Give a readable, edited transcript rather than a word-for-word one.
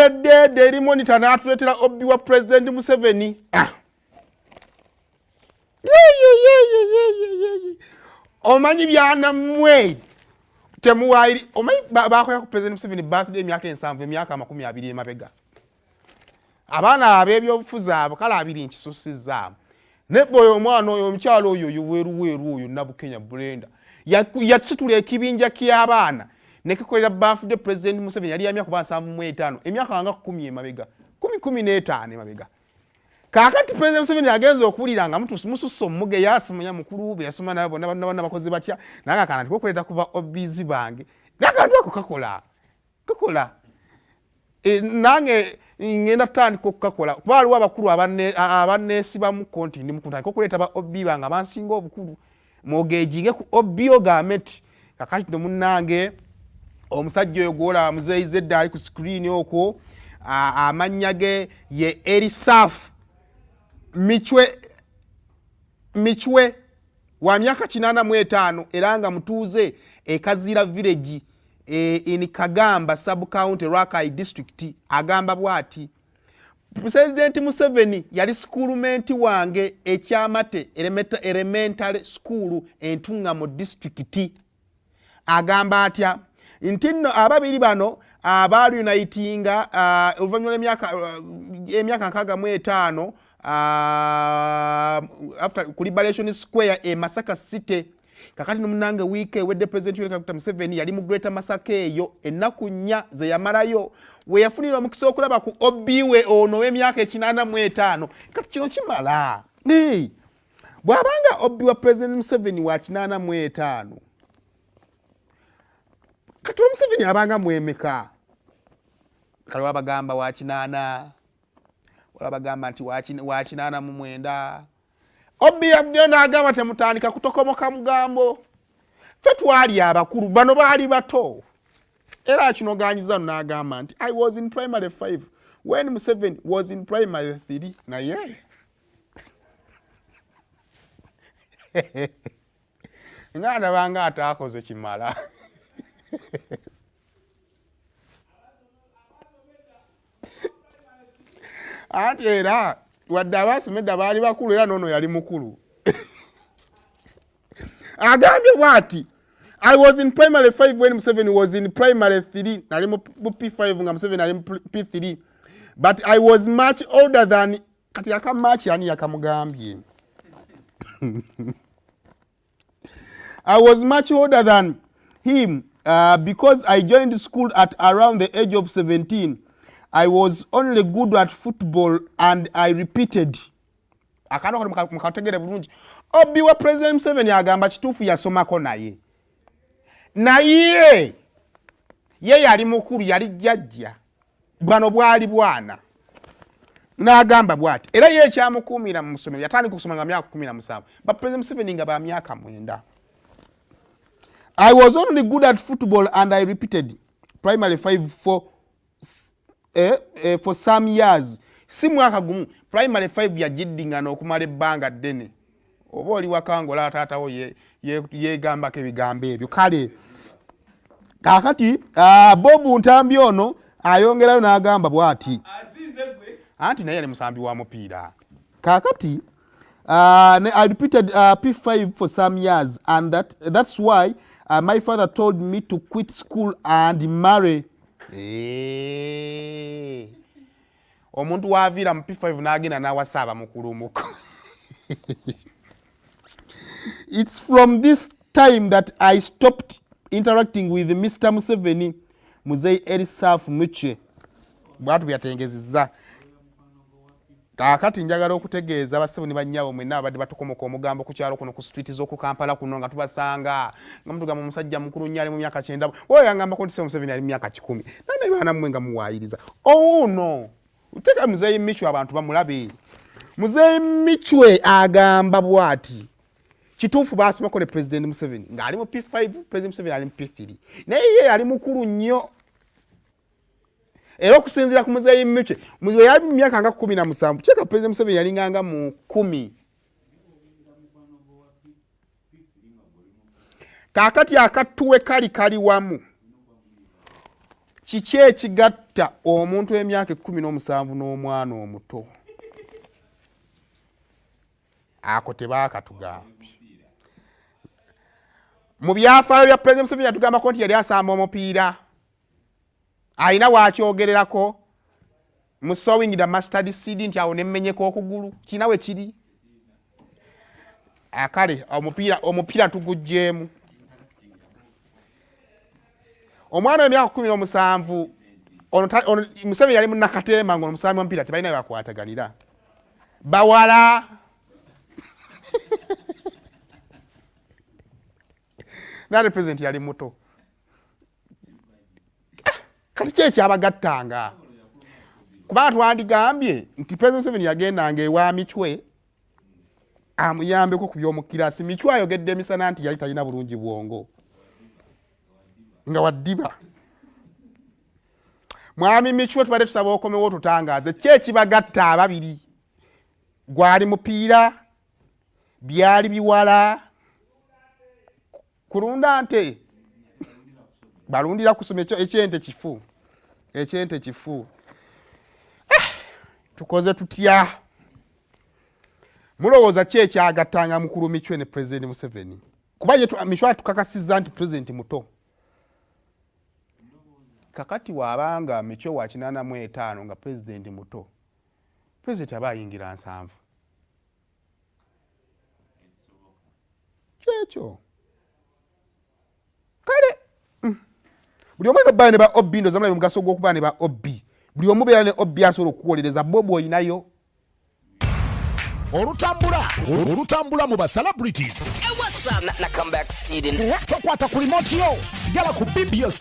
Kitukoledde Daily Monitor n'atuleetera obbi wa President Museveni. Ah. Omanyi byanammwe temuwaayiri, omanyi bakolera ku President Museveni birthday emyaka 70, emyaka 20 emabega. Abaana ab'ebyobufuzi abo kale 20 nkisussizaamu. Naye oyo omwana oyo omukyalo oyo oyo weruweru oyo Nabukenya Brenda yasitula ekibinja ky'abaana nekikolera birthday President Museveni yali ya myaka oba 75, emyaka nga 10 emabega, 10, 15 emabega. Kaakati President Museveni agenze okuwulira nga mususse omuge yasimanya mukulu be yasoma nabo bonna bonna bonna bakoze batya, naye nga kana okuleeta kuba obizi bange naye akantu ako kakola kakola. Nange ngenda tutandika okukakola kuba waliwo abakulu abanneesibamuko nti ndi mukulu, ntandika okuleeta ba OB bange abansinga obukulu mwogejinge ku OB ogambe nti kakati no munnange omusajja oyo gw'olaba Muzeeyi Zedda ali ku screen okwo, amannya ge ye Elisaf Michwe wa myaka 85 era nga mutuuze e Kazira village in Kagamba sub county Rakai district. Agamba bw'ati, President Museveni yali schoolmate wange ekyamate elementary school Entungamo district. Agamba atya nti nno ababiri bano abaaliunitinga oluvannyuma lw'emyaka 65 after ku Liberation Square e Masaka City. Kakati nomunange wiiki ewedde President Yoweri Kaguta Museveni yali mu Greater Masaka eyo ennaku 4 ze yamalayo we yafunira omukisa okulaba ku OB we ono ow'emyaka 85. Kati kino kimala bw'abanga OB wa President Museveni wa 85, kati Museveni abanga mwemeka? Kale wabagamba wa 80, walabagamba nti wa 89. OB yavuddeyo n'agamba temutandika kutokomoka mugambo, ffe twali abakulu, bano baali bato. Era akinoganyiza n'agamba nti I was in primary 5 when Museveni was in primary 3. Naye nga ndabanga ataakoze kimala. Anti era wadde abaasoma edda baali bakulu, era noono yali mukulu. Agambye bw'ati, I was in primary 5 when Museveni was in primary 3. Nali mu P5 nga Museveni ali mu P3. But I was much older than... Kati yaka much yani yakamugambye. I was much older than him because I joined school at around the age of 17. I was only good at football and I repeated. Akantu ako mukategere bulungi. OB wa President Museveni agamba kituufu yasomako naye. Naye ye yali mukulu, yali jjajja. Bwano bwali bwana. N'agamba bw'ati era ye ekyamukuumira mu ssomero yatandika okusoma nga myaka 17, ba President Museveni nga ba myaka 9. I was only good at football and I repeated primary 5 for some years. Si mwaka gumu, primary 5 yagiddingana okumala ebbanga ddene. Oba oli waka ng'olaba taatawo yeegambako ebigambo ebyo. Kale kaakati Bob Ntambi ono ayongerayo n'agamba bw'ati, anti naye yali musambi wa mupiira. Kaakati I repeated P5 for some years and that's why my father told me to quit school and marry. Omuntu waaviira mu P5 n'agenda n'awasa abamukulumuko. It's from this time that I stopped interacting with Mr. Museveni. Muzeyi Elisaf Muche bwatu byatengezezza. Kaakati njagala okutegeeza abassebo ne bannyabo mwenna abadde batukomoka omugambo ku kyalo kuno ku street z'oku Kampala kuno nga tubasanga nga mutugamba omusajja mukulu nnyo ali mu myaka 90. Oyo yangambako nti Museveni ali mu myaka 100. Naye baana mmwe nga muwaayiriza. Owuno teeka Muzeeyi Michwe abantu bamulabe. Muzeeyi Michwe agamba bw'ati, kituufu baasomako ne President Museveni ng'ali mu P5, President Museveni ali mu P3, naye ye yali mukulu nnyo. Era okusinziira ku Muzeeyi Michwe, we yali mu myaka nga 17, kyeka President Museveni yalinganga mu 10. Kaakati akattuwe kali kali wamu. Kiki ekigatta omuntu emyaka 17 n'omwana omuto? Ako tebaakatugambye. Mu byafaayo bya President Museveni yatugambako nti yali asamba omupiira, alina wakyogererako mu Sowing the Mustard Seed nti awo nemmenyeka okugulu, kirina we kiri. Akale omupiira tuguggyemu. Omwana w'emyaka 17 ono Museveni yali munnakatemba ng'ono musambi wa mupiira, tebalina we bakwataganira. Bawala nate president yali muto. Kati ki ekyabagattanga? Kubanga twandigambye nti President Museveni yagendanga ewa Michwe amuyambeko ku by'omukirasi. Michwe ayogedde emisana nti yali talina bulungi bwongo nga waddiba. Mwami Michwe, tubadde tusaba okomewo otutangaaze ki ekibagatta ababiri. Gwali mupiira, byali biwala, kulunda nte, balundira kusoma. Ekyente kifu, ekyente kifu. Tukoze tutya? Mulowooza ki ekyagattanga mukulu Michwe ne President Museveni? Kuba ye Michwe atukakasizza nti president muto. Kakati waabanga Michwe wa 85 nga president muto, president aba ayingira 70. Kyekyo. Kale buli omu alina obbayo ne ba OB. Ndowooza mulabye omugaso gw'okuba ne ba OB. Buli omu beera ne OB asobola okukuwolereza. Bob olinayo. Olutambula olutambula mu ba celebrities. Tokwata ku remote yo, sigala ku BBS.